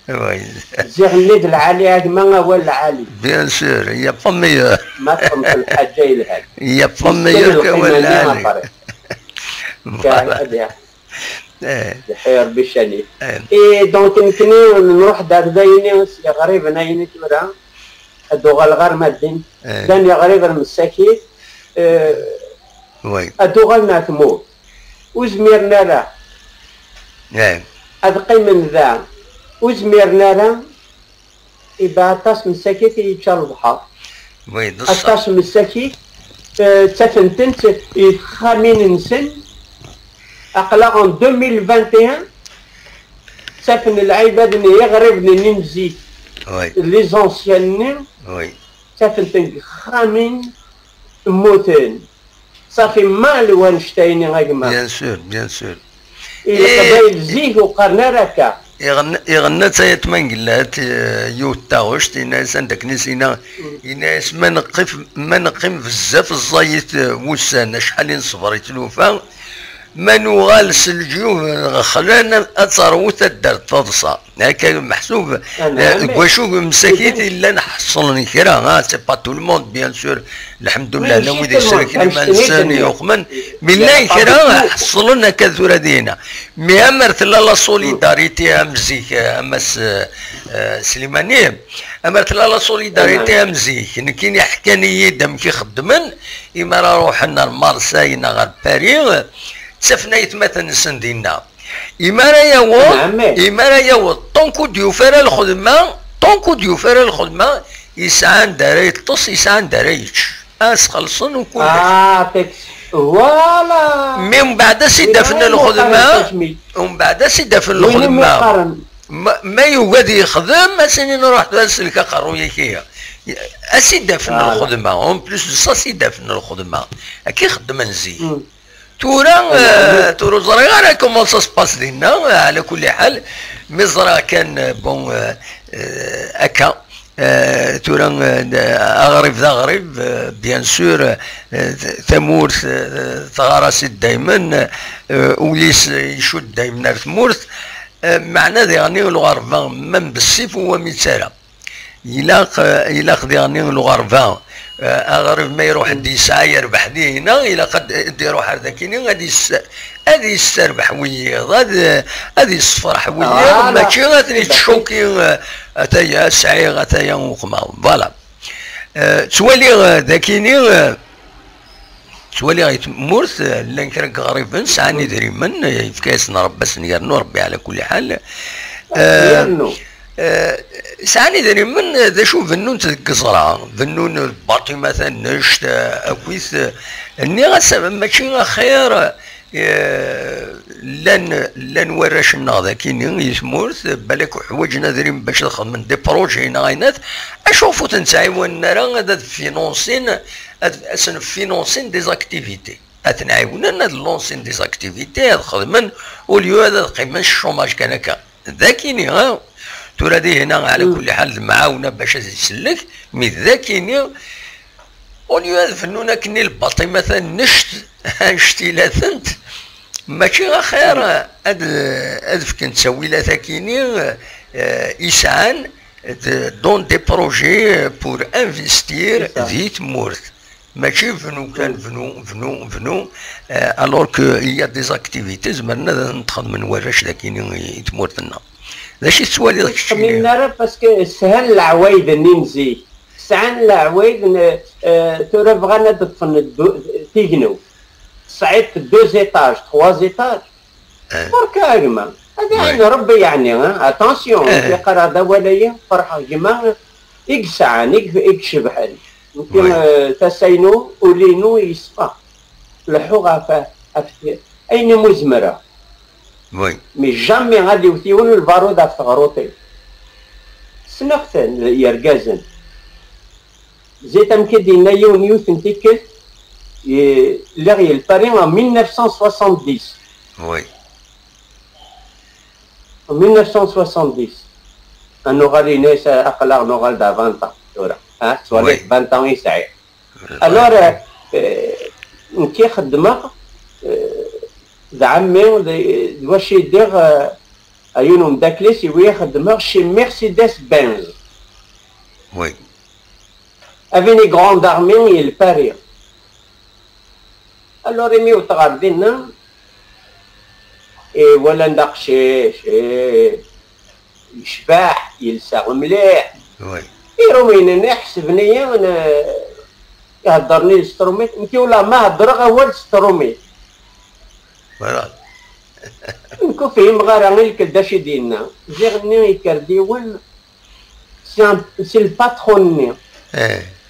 Oui. Ziɣ-nni d lɛali, a gma, awal lɛali. Bien sûr, il y a pas meilleur. Ma txedmeḍ lḥaǧa yelhan. Il y a pas meilleur qu'awal lɛali. Voilà. Eh. Lḥir Bicani. Eh. Et donc, nekni nruḥ-d ar dayni, s yiɣriben ayni tura, ad uɣaleɣ ar Madin. Eh. Dan yiɣriben msakit, eh, oui, ad uɣalen ar tmurt. Ur zmiren ara. Eh. Ad qqimen da. Ur zmiren ara. Iba aṭas msakit i yečča lebḥer. Oui, d ṣṣeḥ. Aṭas msakit, eh, ttafen-tent i texxamin-nsen. Aql-aɣ en deux mille vingt et un, ttafen lɛibad-nni, iɣriben-nni n zik, oui, les anciens-nni, oui, ttafen-ten deg texxamin, mmuten. Ça fait mal wannect-ayni, a gma. Bien sûr, bien sûr. I Leqbayel zik ur qqaren ara akka. Iɣenna-, iɣenna-tt ay atma n Gellat, eh, yiwet taɣect, yenna-yas anda akken i s-yenna, yenna-yas ma neqqif-, ma neqqim bezzaf ẓẓayit, eh, wussan, acḥal i neṣber i tlufa, ma nuɣal s leǧyub nɣexlan, ad terwu taddart taḍsa. Akka meḥsub, eh, deg wacu msakit i llan ḥeṣlen kra, ah, c'est pas tout le monde, bien sûr, lḥemdullah, llan wid yesreklen iman-nsen i uqmen, mi llan kra ḥeṣlen akka tura dina. Mais amer tella la solidarité am zik, eh, a Mass, eh, eh, Slimani, amer tella la solidarité am zik, nekkini ḥkan-iyi-d amek i xeddmen, imi ara ruḥen ar Marseille neɣ ar Paris, ttafen aytmaten-nsen dinna. Imi ara yaweḍ, imi ara yaweḍ, tant ur d-yufi ara lxedma, tant ur d-yufi ara lxedma, yesɛa anda ara yeṭṭes, yesɛa anda ara yečč. Ad s-xellṣen u kullec. Ah, teks-, voilà. Mi umbeɛd ad s-id-afen lxedma, umbeɛd ad s-id-afen lxedma. Ma, ma yugi ad yexdem, ad s-inin ruḥ ad sellek aqerruy-ik ihi. Ad s-id-afen lxedma, en plus de ça, ad s-id-afen lxedma. Akka i xeddmen zik. Tura, eh, tura ur ẓriɣ ara comment ça se passe dinna, eh, ɛla kulli ḥal, mi ẓriɣ kan, eh, bon, eh, eh, akka, eh, tura, eh, aɣrib d aɣrib, eh, bien sûr, eh, t-, tamurt, eh, teɣɣar-as-id daymen, eh, ul-is icudd daymen ar tmurt, eh, meɛna diɣen lɣerba ma n bessif u ma mi ttara. Ilaq, eh, ilaq diɣen lɣerba, eh, aɣrib ma iruḥ-d yesɛa yerbeḥ dihina, ilaq ad, ad iruḥ ar dakini, ad yes-, ad yesserbeḥ wiyiḍ, ad, ad yessefreḥ wiyiḍ, mačči ad ten-ittcuki, eh, ataya sɛiɣ, ataya uqma. Voilà. Eh, ttwaliɣ, eh, dakini, eh, Ttwaliɣ i tmurt, eh, llan kra n yiɣriben sɛan idrimen, eh, yefka-yasen Rebbi ad sen-yernu Rebbi ɛla kulli ḥal. Eh, eh, sɛan idrimen, eh, d acu bennun-t deg yeẓra, bennun lbaṭima tannect, eh, akkit, eh, nniɣ-as, eh, mačči axir, eh, llan, llan warrac-nneɣ dagini i tmurt, balak uḥwaǧen adrim bac ad xedmen des projets neɣ aynat, acu ɣef ur ten-ttɛiwanen ara ad, ad finansin, ad, ad sen-finansin des activités. Ad ten-ɛiwnen ad lansin des activités, ad xedmen, au lieu ad, ad qqimen s chômage kan akka. Dakini, ha? Tura dihina, ɛla kulli ḥal, d mɛawna bac ad isellek, mi dakini, au lieu ad bennun akkenni lbaṭima tannect, annect ila-tent, mačči axir ad, ad fken ttawilat akini, eh, isɛan de, dans des projets pour investir di tmurt. Mačči bnu kan, bnu, bnu, bnu, eh, alors que il y a des activités zemren ad n-xedmen warrac dakini i tmurt-nneɣ. D acu i tettwaliḍ keččini? Ur ttxemmimen ara parce que shan leɛwayed-nni n zik. Sɛan leɛwayed n, eh, tura bɣan ad ṭṭfen ddu-, tignewt. Tesɛiḍ deux étages, trois étages. Berka a gma. Ad iɛin Rebbi yeɛni, hein? Attention, yeqqar-aɣ-d awal-agi, ferḥeɣ gma i yesɛan, i, i icebḥen. Nekki, eh, tasa-inu, ul-inu yeṣfa. Leḥḥuɣ ɣef, ɣef ayen umi zemreɣ. Mais jamais ad iwet yiwen lbarud ɣef teɣruṭ-iw. Ssneɣ-ten yergazen. Zit amek i d-yenna yiwen yiwet n tikkelt, i-, lliɣ yel Paris en mille neuf cent soixante-dix. En mille neuf cent soixante-dix. Ad nuɣal, yenna-yas, aql-aɣ nuɣal-d à vingt ans tura. Ha, tettwaliḍ, vingt ans i sɛiɣ. Alors, euh, euh, nekki xeddmeɣ, euh, d ɛemmi, d, d wacu i ddiɣ, euh, a yiwen umeddakel-is, iwi xeddmeɣ chez Mercedes-Benz. Avenue Grande Armée, yel Paris. Alors, imi wteɣ ɣer dinna, eh, walan-d aqcic, eh, yecbeḥ, yelsa mliḥ. Iṛumyen-nni ḥesben-iyi, eh, iheddren-iyi s trumit, nekki ula ma heddreɣ awal s trumit. Nekk ur fhimeɣ ara i lekdec i d-yenna. Ziɣ-nni yekker-d yiwen, c'est un, c'est le patron-nni.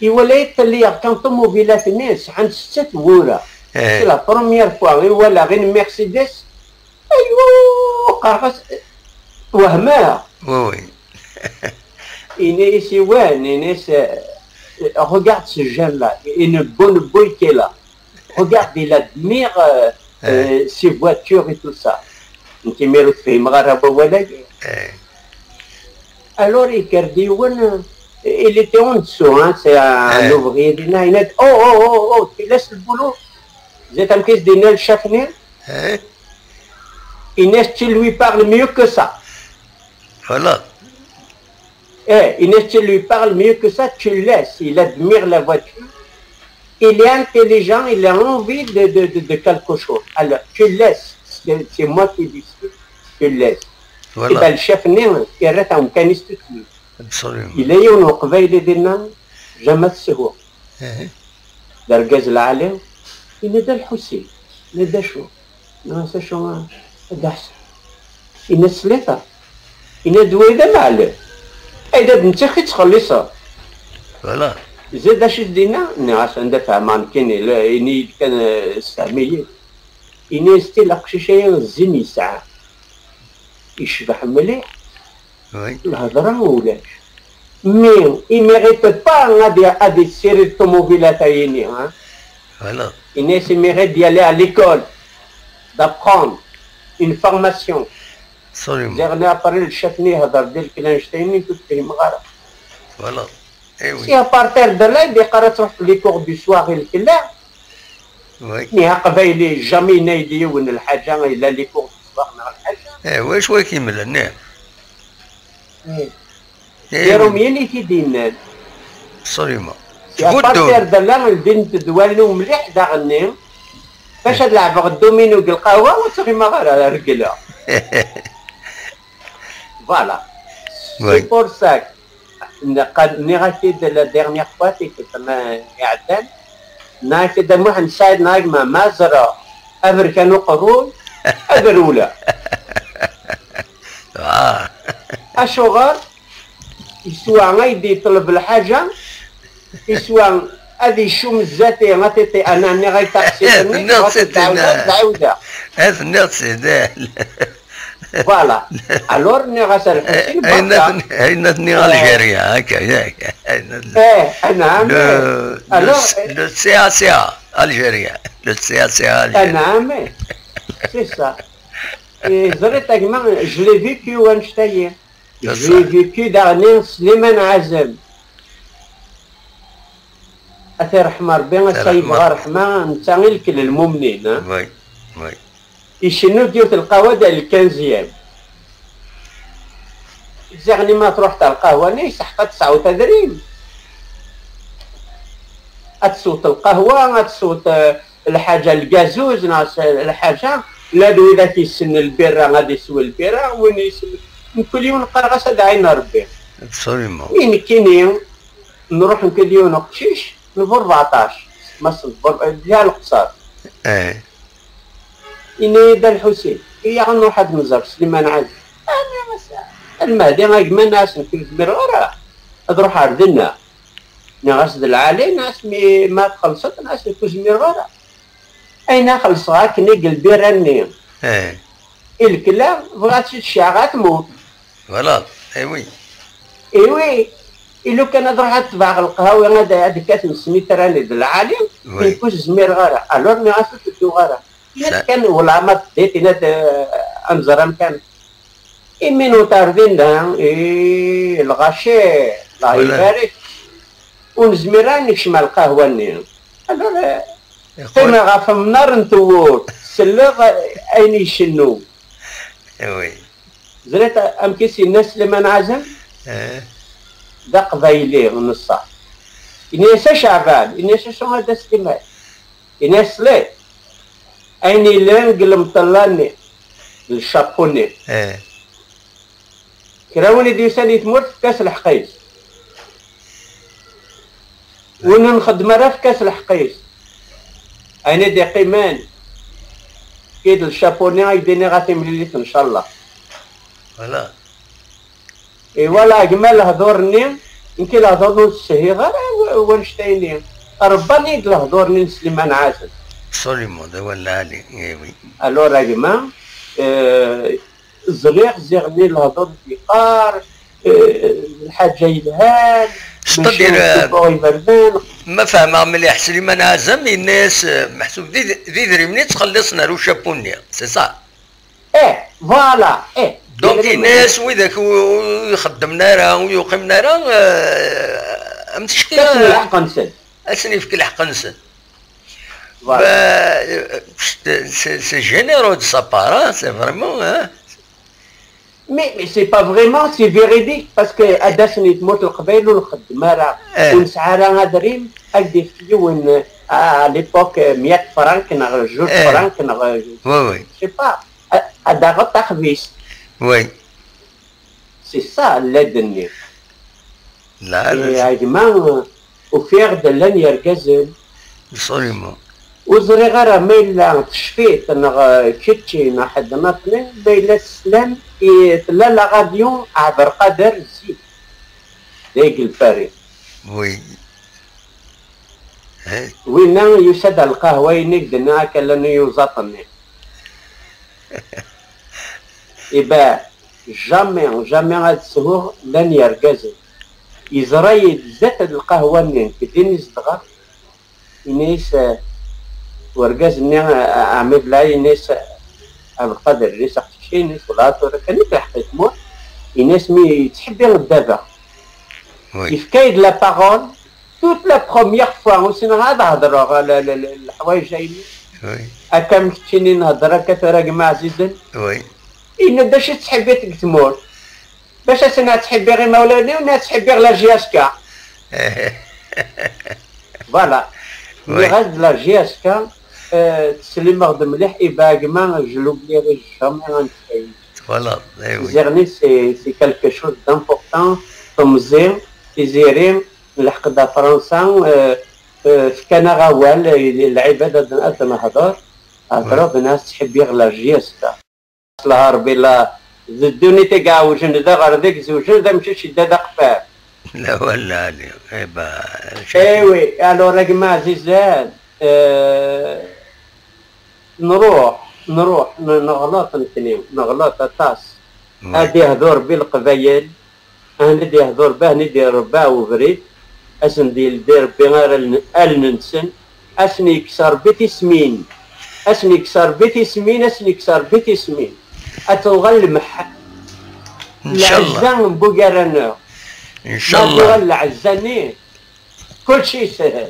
Iwala-yi-d talli-yaɣ kan ṭumubilat-nni sɛant setta twura. C'est la première fois i walaɣ une Mercedes. Aywa, qqareɣ-as, wehmeɣ. Ini-as i wan, ini-as, euh, regarde ce jeune-là, une bonne boy qu'il a. Regarde, il admire, euh, euh, ses voitures et tout ça. Nekk imir ur t-fhimeɣ ara wawal-agi. Eh. Alors, il était en dessous, hein, c'est un ouvrier, il a dit, oh, oh, oh, oh, tu laisses le boulot. Zedam Kis Dina le chef, eh? Il dit, tu lui parles mieux que ça. Voilà. Eh, il dit, tu lui parles mieux que ça, tu le laisses. Il admire la voiture. Il est intelligent, il a envie de, de, de, de quelque chose. Alors, tu le laisses. C'est moi qui décide. Tu le laisses. Voilà. Le chef, il reste en canis tout de suite. Absolument. Il est un Oqbayli dinna, jamais de secours. Eh. D argaz lɛali, yenna-d a Lḥusin, yenna-d acu? Yenna-as acu a Dda Ḥsen? Yenna-d tesliḍ-aɣ? Yenna-d wagi d ameɛlal. Ay d netta i ttxelliṣeɣ. Voilà. Zid acu i s-d-yenna? Nniɣ-as anda fehmeɣ nekkini, la, ini-yi-d kan, eh, sefhem-iyi-d. Ini-as ti leqcic-agi zzin yesɛa. Yecbeḥ mliḥ. Oui. Lhedra ulac. Mais il mérite pas ad, ad yessirid ṭumubilat-ayini, hein? Voilà. Yenna-as il mérite d'y aller à l'école, d'apprendre une formation. Absolument. Ziɣ nni après le chef-nni yehder-d i lekla annect-ayini, ur t-fhimeɣ ara. Voilà. Eh oui. Si à partir de là, il dit, yeqqar ad truḥ les cours du soir i lekla. Oui. Niha aqbayli, jamais yenna-yi-d yiwen lḥaǧa, yella les cours du soir neɣ lḥaǧa. Eh, wacu i k-yemlan, eh? Eh. Eh, Irumyen i t-id-yennan. Absolument. Si à partir de là, ldint-d wallen-iw mliḥ daɣenni. Fac ad leɛbeɣ domino deg lqahwa, ur ttɣimaɣ ara, regleɣ. Voilà. Oui. C'est pour ça que nniɣ-ak-id la dernière fois, tikkelt ma iɛeddan, nniɣ-ak-id a Muḥend Saɛid, nniɣ-ak ma, ma ẓreɣ aberkan uqerruy, ad rewleɣ. Ah. Acuɣer? Yeswa ay d-yeṭleb lḥaǧa, yeswa ad icum zdat-i, a tiṭi, ana nniɣ-ak taqsiṭ-nni, tenniḍ ad tɛawdeḍ, ad tɛawdeɣ. Tenniḍ-tt-id. Voilà. Alors, nniɣ-as a Lḥusin, ayen berka. Ayen tenniḍ Algérie, akka, yak. Eh, anɛam. Le, alors, le, le C A C A algérien. Le C A C A algérien. Anɛam, c'est ça. Et ẓriɣ a gma, je l'ai vécu annect-agi. Je l'ai vécu daɣen Sliman Ɛazem. Ad t-iṛḥem Ṛebbi, ass-a yebɣa ṛṛeḥma, netta i lekl lmumnin, hein? Oui, oui. Icennu-d yiwet lqahwa di lkanziyam. Ziɣ nni ma truḥ ar lqahwa-nni, yesseḥq ad tesɛuḍ adrim. Ad tesweḍ lqahwa, ad tesweḍ, eh, lḥaǧa, lgazuz, neɣ s-, lḥaǧa, la d widak yessen lbirra, ad iswi lbirra, win yessen, mkul yiwen qqareɣ-as ad ɛin Ṛebbi. Absolument. Mi nekkini, nruḥ mkul yiwen uqcic, nbu rbeɛṭac, ma s-, nbu, d ya leqṣer. Eh. Yenna-yi-d a Lḥusin, iyya ad nruḥ ad nẓer Sliman Ɛazem. Ah, nniɣ-as, a Lmehdi, a gma, nniɣ-as, nekk ur zmireɣ ara ad ruḥeɣ ar dinna. Nniɣ-as d lɛali, nniɣ-as, mi ma txellṣeḍ, nniɣ-as, nekk ur zmireɣ ara. Ayen a xellṣeɣ akken i lbira-nni. Eh. I lekla, bɣiɣ ad tt-id-cɛeɣ ad tmut. Voilà, eh oui. Eh oui, i lukan ad ruḥeɣ ad tebɛeɣ lqahwi, ad, ad kkaten snitran d lɛali, oui, nekk ur zmireɣ ara. Alors, nniɣ-as ur tedduɣ ara. Nniɣ kan, wellah ma teddiḍ, yenna-d, eh, ad nẓer amkan. Imi nutar dinna, eh, lɣaci, Allah ibarek, ur nezmir ara nekcem ar lqahwa-nni. Alors, eh, qqimeɣ ɣef nnar n tewwurt, selleɣ, eh, ayen icennu. Eh oui. Ẓriɣ amek i s-yenna Sliman Ɛazem? Eh. D aqbayli n ṣṣeḥ. Yenna-yas a Ceɛban, yenna-yas acu a Dda Sliman? Yenna-yas sliɣ. Ayen yellan deg lemṭella-nni, d lcapu-nni. Eh. Kra win i d-yusan i tmurt, fek-as lḥeqq-is. Win ur nxeddem ara, fek-as lḥeqq-is. Ayen i d-iqqimen, fek-id lcapu-nni, ad k-d-iniɣ a timlilit, ncallah. Voilà. Iwala gma lehdur-nni, nekk lehdur-nni ur t-shihiɣ ara, w-, wanect-ayni. Rebban-iyi-d lehdur-nni n Sliman Ɛazem. Absolument, d awal lɛali, eh oui. Alors, a gma, euh, ẓriɣ ziɣ-nni lehdur d-yeqqar, euh, lḥaǧa yelhan, c'est-à-dire, euh, iberdan. Ma fehmeɣ mliḥ, Sliman Ɛazem yenna-yas, euh, meḥsub d id-, d idrimen i ttxelliṣen ar ucapu-nni, c'est ça? Eh, voilà, eh, Donc, yenna-yas widak ur xeddmen ara, ur yuqimen ara, euh, am teckira, ad sen-yefk lḥeqq-nsen. Voilà. Bah, euh, c'est, c'est généreux de sa part, hein, c'est vraiment, hein. Mais, mais c'est pas vraiment, c'est véridique, parce que ad asen i tmurt n Leqbayel ur nxeddem ara, ur nesɛi ara adrim, ad d-yefk yiwen, euh, à l'époque, euh, meyya frank neɣ juj frank neɣ, euh, je sais pas, ad aɣeḍ taxbizt. Oui. C'est ça l'aide-nni. La, la. Et a gma, ufiɣ-d llan yergazen. Absolument. Ur ẓriɣ ara ma yella tecfiḍ neɣ, eh, kečči neɣ ḥedd nniḍen, ma yella teslam i, tella la radio Ɛebderqader zik. Deg Lpari. Oui. Winna yusa-d ar lqahwa-inek d-nna akka llan iyuzaṭ-nni. Iba, jamais, jamais ad shuɣ llan yergazen. Yeẓra-yi-d zdat n lqahwa-nni, nekk din i zedɣeɣ, ini-as, eh, urgaz-nni, eh, Ɛmi Belɛid, ini-as, eh, Abelqader, ini-as, aqcic-a, ini-as, wala tura kan i telḥeq i tmurt, ini-as, mi yettḥebbi ddabex. Oui. Yefka-yi-d la parole, toute la première fois, ur ssineɣ ad hedreɣ, la, la, la, leḥwayeǧ-ayni. Oui. Akka am keččini nhedder akka tura, gma ɛzizen. Oui. Yenna-d, acu tettḥibbiḍ deg tmurt? Bac ad sen-ttḥibbiɣ imawlan-iw, neɣ ad ttḥibbiɣ la J S K? Voilà. Oui. Nniɣ-as-d la J S K, euh, teslimeɣ-d mliḥ, iba gma, je l'oublierai jamais, un de ces jours. Voilà, eh oui. Ziɣni c'est, c'est quelque chose d'important, temẓi, tiziri, nleḥq-d ɣer Fransa, euh, euh, fkan-aɣ awal, euh, lɛibad ad, ad nehder, hedreɣ, nniɣ-as ttḥibbiɣ la J S K. Lha Rebbi la, d ddunit i iɛewjen, d aɣerday i izewjen, d amcic yedda d aqfar. La wala, Ali. Eh ben, eh oui, alors, a gma ɛzizen, euh, nruḥ, nruḥ, n-, neɣleḍ nekni, neɣleḍ aṭas. Oui. Ad ihdu Rebbi Leqbayel, Ahen i d-yehdur, ahen i d-irebba ubrid, ad sen-d-yeldi Rebbi ar allen-, allen-nsen, ad sen-yekkes Rebbi tismin, ad sen-yekkes Rebbi tismin, ad sen-yekkes Rebbi tismin. Ad tuɣal lmeḥ-, ncallah, lɛezza n Bugar-nneɣ. Ncallah. Ma tuɣal lɛezza-nni, kulci yeshel.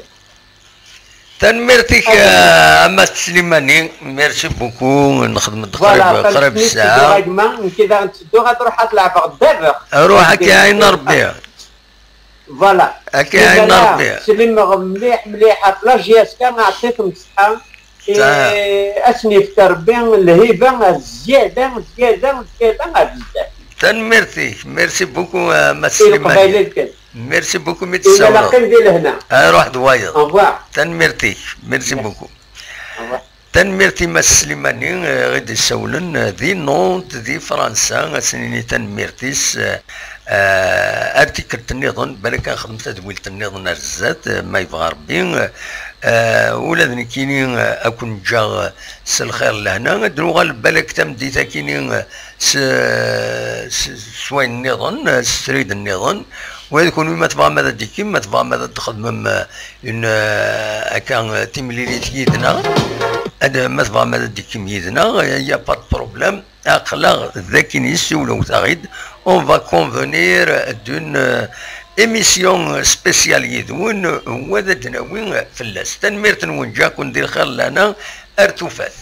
Tanemmirt-ik, euh, a Mass Slimani. Merci beaucoup. Nxeddem-d qrib, voilà, qrib ssaɛa. Nekk daɣen ttedduɣ ad ruḥeɣ ad leɛbeɣ ddabex. Ruḥ, ad k-iɛin Rebbi. Voilà. Ad k-iɛin Rebbi. Slimeɣ mliḥ, mliḥ ɣef la J S K, ɛṭitem ṣṣeḥḥa. Eh, ad sen-yefk Rebbi lhiba, zzyada, zzyada, zzyada, ar bezzaf. Tanemmirt-ik. Merci beaucoup, euh, Mass Slimani. I Leqbayel kan. Merci beaucoup mi d-tessawleḍ. Ilaq di lehna. Aruḥ d wayeḍ. Au revoir. Tanemmirt-ik. Merci beaucoup. Au revoir. Tanemmirt i Mass Slimani, eh, i d-issawlen, eh, di Nantes, di Fransa, ad s-nini tanemmirt-is, eh, eh, ar tikkelt nniḍen, balak ad nexdem tadwilt nniḍen ar zdat, eh, ma yebɣa Rebbi, eh, eh, ula d nekkini, eh, ad ken-ǧǧeɣ, eh, s lxir n lehna, ad nuɣal balak tameddit akini, eh, s, s, s wayen nniḍen, s srid nniḍen. Ula d kunwi ma tebɣam ad d-tekkim, ma tebɣam ad d-txedmem, euh, une, euh, akka, euh, timlilit yid-neɣ, ad, ma tebɣam ad d-tekkim yid-neɣ, y a pas de problème. Aql-aɣ d akin, yessiwlewt-aɣ-id. On va convenir d'une, euh, émission spéciale yid-wen, wa ad d-nawi fell-as. Tanemmirt-nwen, ǧǧiɣ-ken di lxir lana, ar tufat.